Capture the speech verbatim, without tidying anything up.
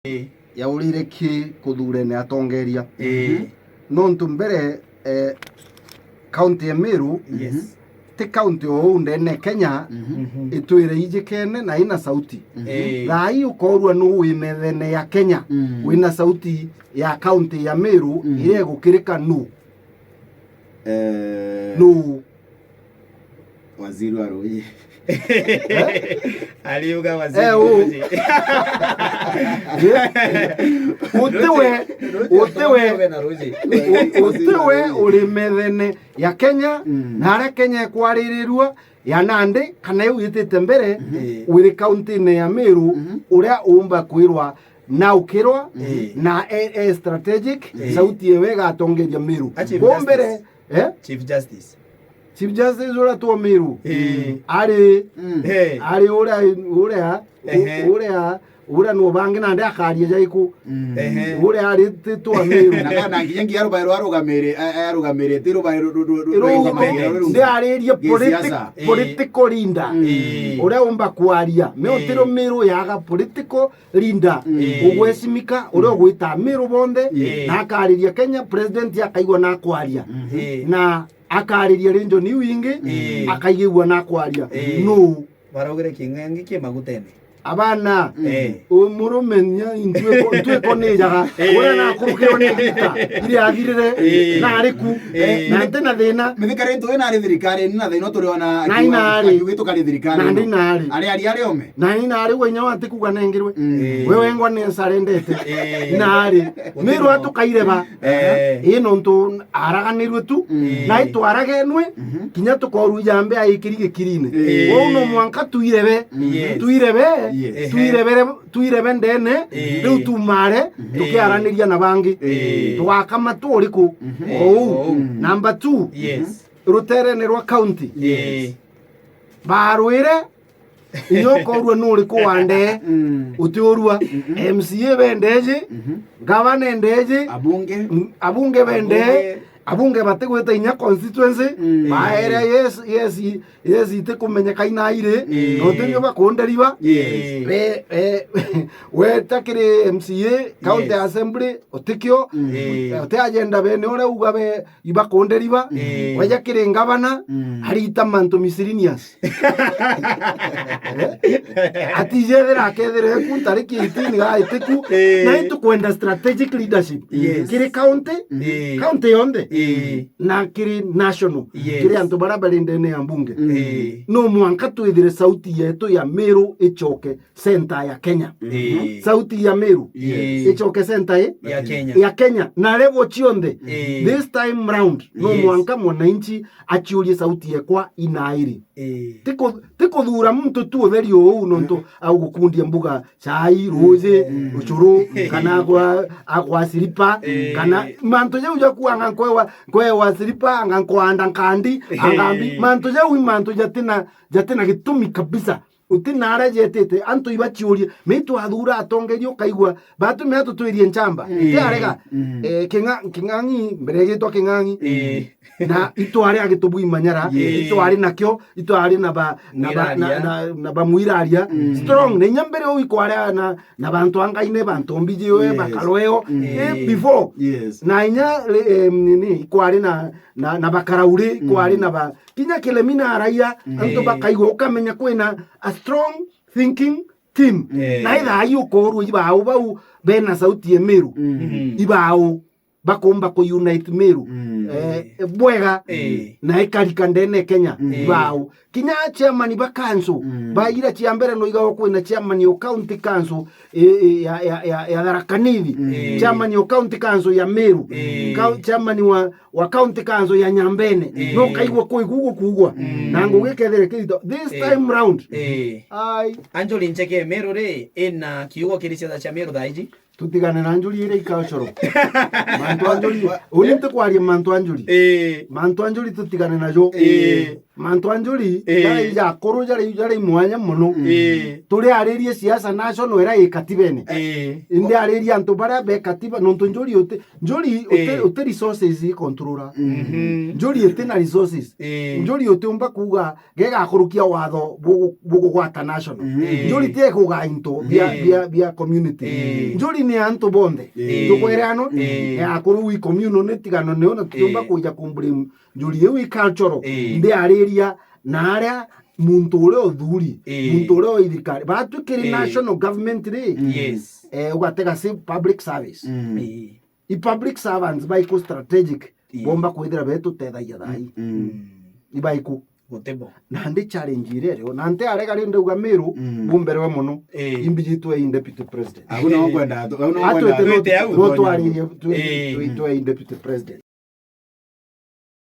Ii. Yaurire ki kuthurene atongeria? Ii. Nontu mbere, eh, kaunti ya Meru, yes, ti kaunti o uu ndene Kenya, mhm, mhm, itwire ijikene na ina sauti. Mhm. Ii. Thaa ii ukorua nu wi methene ya Kenya, mm, wina sauti ya kaunti ya Meru, mm, iria igukirika nu? Eh, nu? Waziri wa ruuji. Eh? Ariuga waziri. Eh, u- ruuji. Utiwe, ruuji, utiwe, ruuji, na ruuji. U-, utiwe uri methene ya Kenya, mm, na aria Kenya ikwaririrua ya nandi, kana iu itite mbere, mhm, wiri kauntine ya Meru, mhm, uria uumba kwirwa na ukirwa, mhm, na e, e strategic, mhm, sauti ewe igatongeria Meru. A Chief Justice. Bo mbere, eh? Chief Justice. Chief Justice uria twomirwe, eh, ari, mm, eh, ari uria, uria, u-, ehe, uria, uria no bangi nandi akaria jaiku. Mm. Ehe. Uria ari ti twamirwe. Na kana nginya ngia rubae rwa rugamire, a-, a-, rugamire, ti rubae ru-, ru-, ru-, ru-, rugamire, ru-, ndi aririe gisiasa. Politi-, eh, political leader. Mm. Uria umba kwaria. Me, eh, utiro Meru yaga political leader, mm, ugwecimika, uria, mm, ugwita Meru bonthe, mm, na akariria Kenya, president akaigua na akwaria. Mhm. Eh. Na akariria region iu ingi, mm, akaigua na akwaria. Eh. Nu? Baraugire King'ang'i ki magutene. Abana, mm, eh, umurume nya intwiko, intwiko ni jaga. Eh. Uria nakurukirwo ni gita, iria athirire, eh, na ariku. Eh. Na nte na thina. Mithikari ntu ina ari thirikari, ni na thina turi ona. Na ina ari. Akiuga tukari thirikari. Na ndi na ari. Ari, ari, ari ome. Na ina ari we nyawa ati kuga nengirwe. Mm. We wengwa ni nsarendete. Eh. Na ari. Meru atukaire ba. Eh. Ii nontu araganirwe tu. Mm. Na itwaragenwe, mhm, kinya tukoru ijambe aikiri gikirine. Eh. Wou no mwanka tuirebe. Yes. Tuirebe. Yes. Tuirebere, tuirebe ndene. Eh. Riu tumare, mhm, tukiaraniria na bangi. Eh. Tugakama tu uriku? Mhm. Ou. Ou. Mm. Number two. Yes. Ruterene rwa county. Yes. Barwire, inya ukorua nu uriku wa ndee, mm, utiurua. Mm-mm. M C A bendeji, mhm, gavana endeji, abunge. Mm, abunge bende, abunge. Abunge batigwita inya constituency, mm, baere yes, yes, yes, itikumenyeka inairi, mm, no tibio bakunderiba. Yes. Be, be, weta kiri M C A, county, yes, assembly, utikio, mm, uti agenda bene uria uga be, ibakunderiba, mm, waja kiri ngavana, mm, arita mantu miscellaneous. Atijethera akethira eku ntariki eighteen ga itiku, eh, na itukwenda strategic leadership. Yes. Kiri county, eh, county yonthe. Eh. Na kiri national, yes, kiri antu baria bari ndene ya mbunge. Eh. No mwanka twithire sauti yetu ya Meru ichoke center ya Kenya. Eh. Sauti ya Meru, yes, ichoke center, eh? Ya Kenya. Ya Kenya. Na level cionthe. Eh. This time round, no, yes, mwanka mwananchi achiurie sauti yekwa inairi. Eh. Tiku-, tikuthura muntu tu utheri uu nontu, mm, agukundia mbuga, chai, ruji, mm, ucuru, mm, kana agwa, agwa silipa, eh, kana mantu jau jakuanga nkwewa, nkwewa silipa, anga nkwanda nkandi, eh, anga mbi. Mantu jau i mantu jatina, jatina gitumi kabisa. Uti naria jetite, antu ibaciurie. Mi twathura atongeria ukaigua, batumia tutwirie nchamba. Mm. Ti arega. Mm. Eh, King'a-, King'ang'i, mbere yegitwa King'ang'i. Eh. Na itwari agitubui manyara, yes, itwari nakio, itwari na ba, na ba, na, mwiraria, na, na ba mwiraria. Mm. Strong. Na inya mbere uu ikwari na, na bantu angaine, bantu mbiji we, yes, bakarweo. Mm. Eh, before. Yes. Na inya, em, nini, ikwari na, na, na bakarauri, mm, ikwari na ba, kinya Kilemina araia, mm, antu, eh, bakaigua, ukamenya kwina a strong thinking team. Eh. Na ithaa ii ukorua ibao bau bena sauti ya Meru. Mm. Ibao bakomba ku unite Meru. Mm. Eh, bwega. Eh. Na ikarika ndene Kenya. Mm. Ibao. Kinya chairman ba council. Mm. Baira cia mbere no igao kwina chairman o county council, eh, eh, ya, ya, ya, ya Tharaka Nithi. Mm. Chairman o county council ya Meru. Mm. Kau-, chairman wa wa county council ya Nyambene, eh, no kaigua kwi gugu kugwa. Mm. Na ngugi kethire kirito this, eh, time round. Eh. Ai. Anjuri ncheke Meru ri, ina kiugo kiri ciatha cia Meru thaa iji? Tutigane na njuri iria ikacoro. Mantu a njuri, uni ntikwaria mantu a njuri. Eh. Mantu a njuri tutigane najo. Eh. Mantu a Njuri, eh, jari ja akuru, jari, jari mwanya mono. Eh. Turiaririe siasa national ira i katibene. Eh. Indi ariria antu baria be katiba, nontu Njuri uti, Njuri uti, eh, uti resources i controller. Mhm. Njuri iti na resources. Eh. Njuri utiumba kuuga gegakurukia watho bugu-, bugugwata national. Mhm. Eh. Njuri ti ikuga into bia, eh, bia, bia community. Eh. Njuri ni antu bonthe. Eh. Tukwere ano, eh, akuru wi communal ni tigano ni ona tiumba, eh, kuja kumblame Njuri iu i cultural. Eh. Ndiariria na aria muntu uria uthuri, eh, muntu uria o thirikari. Batwikiri, eh, national government ri, yes, eh, ugatega si public service. Mm. Eh. I public servants baiku strategic, eh, bomba kwithira betutethagia thaa ii. Mm. Ibaiku. Gutibo. Na ndi challenge iria rio. Na nti arega ri ndauga Miru, mm, bumberewe mono. Eh. Imbijitwe i deputy president. Au no ngwenda, au no ngwenda. Atwite no, twite au, no twaririe, twi-, eh, twi-, twi-, twi deputy president.